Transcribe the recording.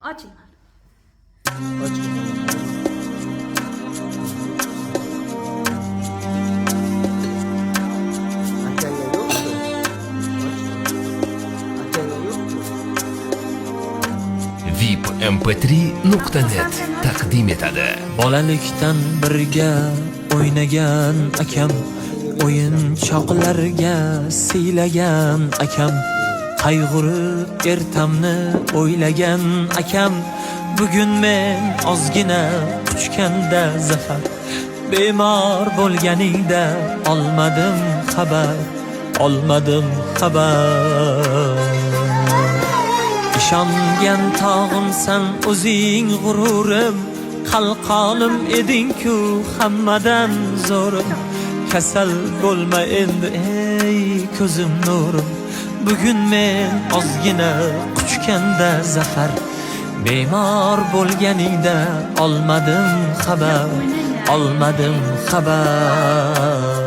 Oching. Och. Akangga yo'qmi? Och. Akangga yo'qmi? VIP mp3.net taqdim etadi. Bolalikdan birga o'ynagan akam, o'yinchoqlarga siylagan akam, qayg'urib ertamni o'ylagan akam, bugun men ozgina quchganda zafar, bemor bo'lganingda olmadim xabar, olmadim xabar. Ishongan tog'imsan o'zing g'ururim, qalqonim eding-ku hammadan zo'rim. Kasal bo'lma endi, ey ko'zim nurim, bugun men ozgina quchganda zafar, bemor bo'lganingda olmadim xabar, olmadim xabar.